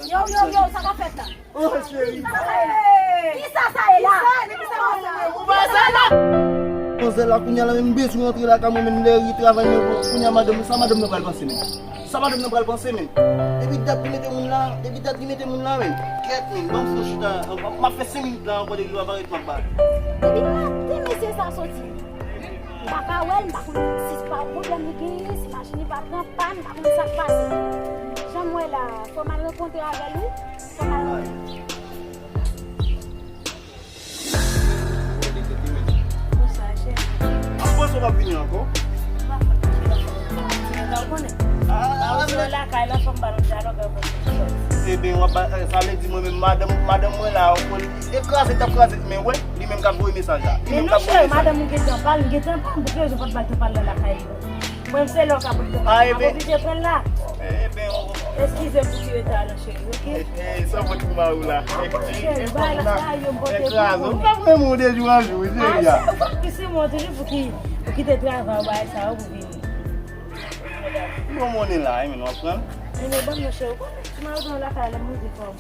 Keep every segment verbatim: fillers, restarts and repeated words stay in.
Yo, yo, yo, sa k ap fèt la? Oh, cheri. Kisa sa ye la? Kisa sa ye la? Manzè la, kounye a la, menm bezwen rantre lakay mwen, menm lè ri travay mwen, kounye a madanm, sa madanm nan pral panse, menm. Sa madanm nan pral panse, menm. Depi dat li mete moun la, depi dat li mete moun la, menm. Kèt, menm, ban m fè chita, m ap fè senk minit la ankò, depi l pa parèt, m ap ba l. Depi kote mesye sa soti? M pa ka wè l, m pa konn si se pa pwoblèm li genyen, si machin li pa pran pàn, m pa konn sa k pase. Jan m wè la, fò m al rankontre avè l, wi. Fò m al rankontre. Konsa, cheri. Ap panse w p ap vini ankò? Ou konnen. Ah, ah, lakay la, fò m ba l yon dyalòg ankò. Ebyen, w ap ba, eh, sa vle di mwen menm, madanm, madanm mwen la, ou konn, e kraze, t ap kraze, men wè, li menm k ap voye mesaj la. Li menm k ap voye mesaj la. Men non, cheri, madanm ou gen tan pa l, li gen tan pa l, m pou ki rezon pa t ba l tan pa l nan lakay li? Mwen, se lè w ka pran tan pa l, m ap oblije pran l la. Ebyen, eskize m pou ti reta a, non, cheri, oke? Eh, eh, sa fòt pou mari w la. Cheri, bagay la, sa yo, m pote pou ou. Kraze, ou p ap renmen w de jou an jou, wi, cheri a. Ah, se, ou p ap kise mwen toujou pou ki, pou kite travay, bagay sa yo, pou vini. Yon monnen la, wi, men w ap pran. Men bon, mon chè, ou konnen, ti mari w lakay la, m rive fò m,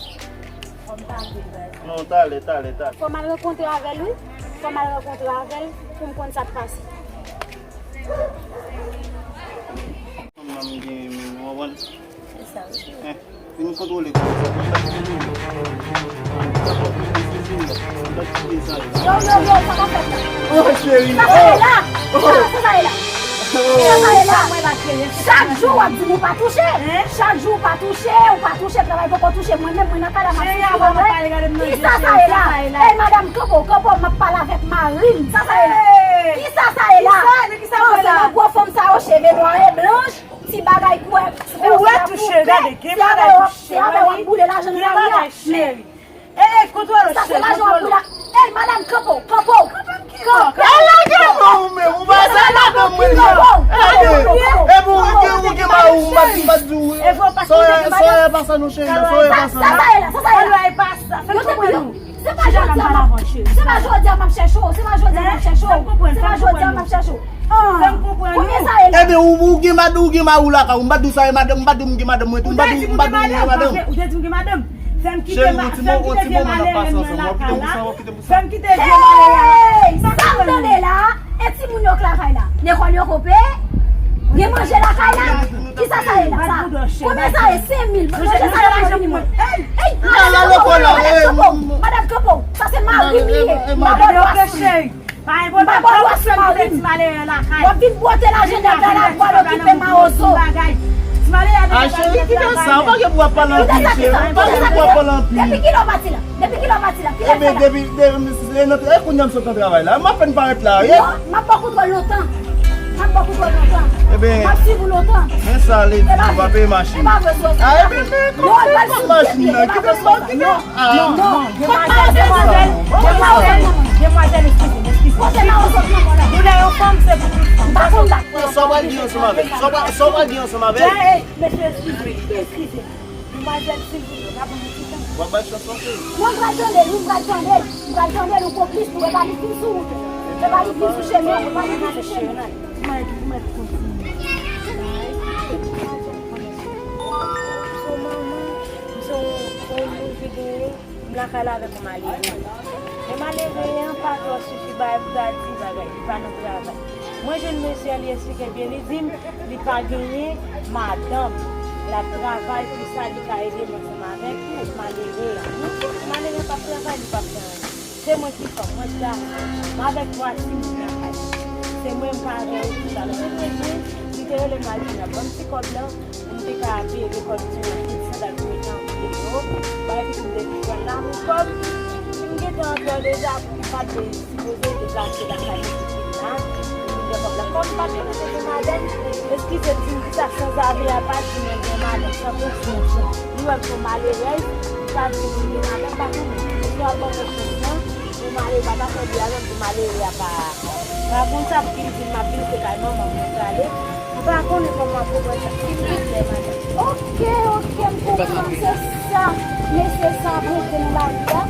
fò m pake l, bagay sa. Non, talè, talè, talè. Fò m al rankontre avè l, wi. Fò m al rankontre avè l pou m konn sa k pase. Fanm nan m gen, men, w konprann? Se sa, wi. Eh, vin kontwole kò sa. Yo, yo, yo, sa k ap fèt la? Oh, cheri. Sa sa ye la? Oh. Sa, sa sa ye la? Sa sa ye la? Chak jou w ap di m ou pa touche. Chak jou ou pa touche, ou pa touche, travay poko touche. Mwen menm, mwen nan kay la, m ap soufri avè. Kisa sa ye la? Ey, madanm, kanpe w, kanpe w, m ap pale avèk mari m. Sa sa ye la? Kisa sa ye la? Manzè, gwo fanm sa yo, cheve nwa e blanch, ti bagay kouwè. Ou wè touche, gade, gen bagay touche. Se avè w ap boule lajan nan lari a. Men, e, e, kontwole w, cheri, kontwole w. Ey, madanm, kanpe w, kanpe w. Kanpe w. E, lage men w menm, ou pa sa madanm mwen li a. Epi ou gen, ou gen mari w, m pa di, m pa di w. Sa w wè pa sa non, cheri, sa w wè pa sa non. Sa sa ye la, sa sa ye la? Fè m konprann nou. Se pa jodi a m ap, se pa jodi a m ap chèche w, se pa jodi a m ap chèche w, se pa jodi a m ap chèche w. Fè m konprann nou. Ebyen, ou, ou gen mad-, ou gen mari w lakay ou, m pa di w sa, e madanm, m pa di w m gen madanm mwen tou, m pa di w, m pa di w m gen madanm. Ou te di w gen madanm. Fè m kite, fè m kite vye malere m nan lakay la. Fè m kite vye malere a. Sa m tande la, e timoun yo k lakay la. Lekòl yo kope, gen manje lakay la. Kisa sa ye la sa? Konbyen sa ye? Senk mil. Manje sa yo manje pou mwen. Ey, madanm, kanpe w, madanm, kanpe w. Sa se mari m li ye. Madanm, pa ba w asou mari m. W ap vin bwote lajan nèg la, la, pou al okipe mawozo. A, cheri, kite sa, ou pa gen pou w ap pale anpil, cheri, ou pa gen pou w ap pale anpil. Depi kilè w pati la? Depi kilè w pati la? Kilè w fè la? Depi, depi, e kounye a m sot nan travay la, m apèn parèt la, wi. Non, m ap ba w kontwòl lontan. M ap ba w kontwòl lontan. M ap swiv ou lontan. Men sa, lady, ou pa peye machin. E pa vre, sou sa. Non, e pa l sou machin nan, kite sa, kite. Non, non, demwazèl, demwazèl, demwazèl, eskize m, eskize m. Kote mawozo nan mwen la? Doulè yon fanm, se pou tout fanm. M pa konn sa. Sa w pral di ansanm avè l? Sa w pral, sa w pral di ansanm avè l? Mesye, eskize, eskize. Demwazèl, silvouplè, pa ban m ti tan. W ap bay chans lan, cheri? Non, m pral tande l, wi, m pral tande l. M pral tande l, ou konplis tou, e pa li k vin sou wout ou. E pa li k vin sou chemen an, e pa li k vin sou chemen an. Ou mèt, ou mèt kontinye. M se yon manman, m se yon, yon moun ki genyen. M lakay la avèk yon malere. Men malere an pa twò sifi bagay pou ta di bagay, li pa nan travay. Mwen jwenn mesye a, li eksplike byen, li di m li pa genyen madanm. L ap travay pou sa, li ka ede m ansanm avèk malere a. Non, malere an p ap travay, li p ap fè anyen. Se mwen ki fanm, mwen ki gason. M avèk twa timoun lakay. Se mwen, m pa avè yo tout sa. Lè mwen te jwenn, li te rele m al di m ap ban m ti kòb la. M te ka peye lekòl pitit mwen, pitit sandal pou mete antre yo. Bay pitit m de lekòl la, men kòm m gentan antre deja, m pa t te sipoze deplase lakay pitit la. M vin gen kòb la. Kòm m pa t konnen se gen madanm, eskize m, di m kisa sanzave a pa di mwen gen madanm, san konsyans. Li wè m se yon malerèz, li pa di mwen gen madanm, m pa konnen. Epi w ap ban mwen chans lan. Pou malere pa ta fè byen avè m, pou malere a pa, pa konn sa pou ki li di m ap vin se kay manman m mwen prale. M pa konnen kòman w ap konprann sa. Silvouplè, madanm. Oke, oke, m konprann. Se sa, mesye sa ap rantre nan lari a.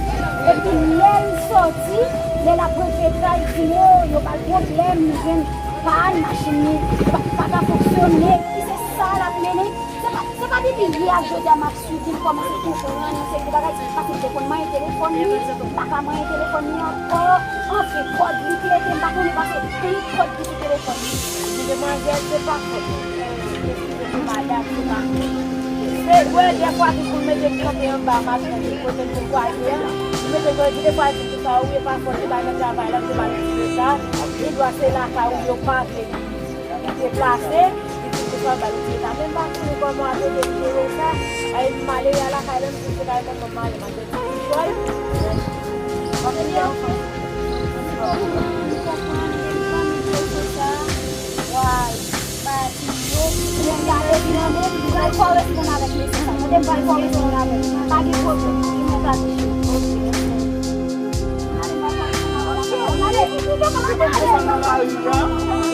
Epi lè l sòti, lè l ap rantre kay, di yo, yo ba l pwoblèm, li jwenn pàn, machin li pa, pa ka fonksyone. Epi se sa l ap mennen. Se pa, se Sa depi yè ak jodi a m ap swiv li, m kòmanse konprann yon seri de bagay, paske m te konn manyen telefòn li, m pa ka manyen telefòn li ankò, anfen, kòd li ki rete, m pa konnen, paske tout kòd ki sou telefòn li. Di demwazèl, se pa fòt mwen, eskize m, madanm, se pa fòt mwen. Se vre, dèfwa, tou, pou l mete m kanpe anba machin, kote m te kwaze a, li mete m kanpe, di demwazèl, se sa, ou ye pa fòt, se pa nan travay la, se pa nan ti leta, li dwa se lakay ou yo pa vle li. Li deplase, li di pou sa ba li ti eta. Men m pa konnen kòman ap ede m jere sa. Ay, m ale a lakay la, m di se kay kòman m ale, m ap fè ti kòl. Anpil anfan. Why? Ba ti yo. Mwen gade li nan men, m pral koresponn avèk mesye sa. Mwen te pral koresponn avèk. Pa gen pwoblèm. Li mwen pa touche. Oke. Mwen ale, mwen ale.